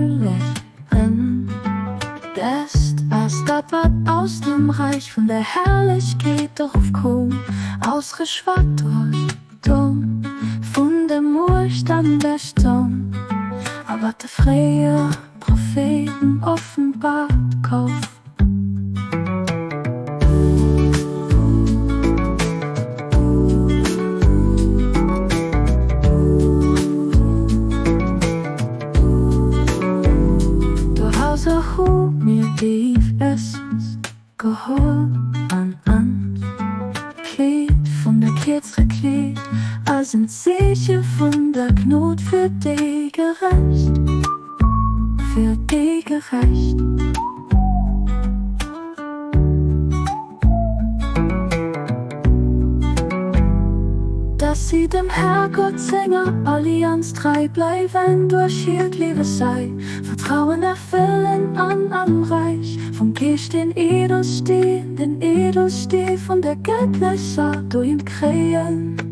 Léieren. Dest ass dat, wat aus dem Räich vun der Herrlechkeet erofkoum, ausgeschwat duerch d'Zong vun der Muecht an der Stonn, a wat de fréiere Propheten offenbart gouf. Dohauser hu mir déif Essens geholl an ans Kleed vun der kierzere Kleed als en Zeeche vun der Gnod fir déi Gerecht, fir déi Gerecht. Dass si dem Herrgott senger Allianz trei bleiwen, duerch hiert Liewe säi Vertrauen erfëllen an am Räich vum Geescht den Edelsteen, den Edelsteen vun der gëttlecher Doheem kréien.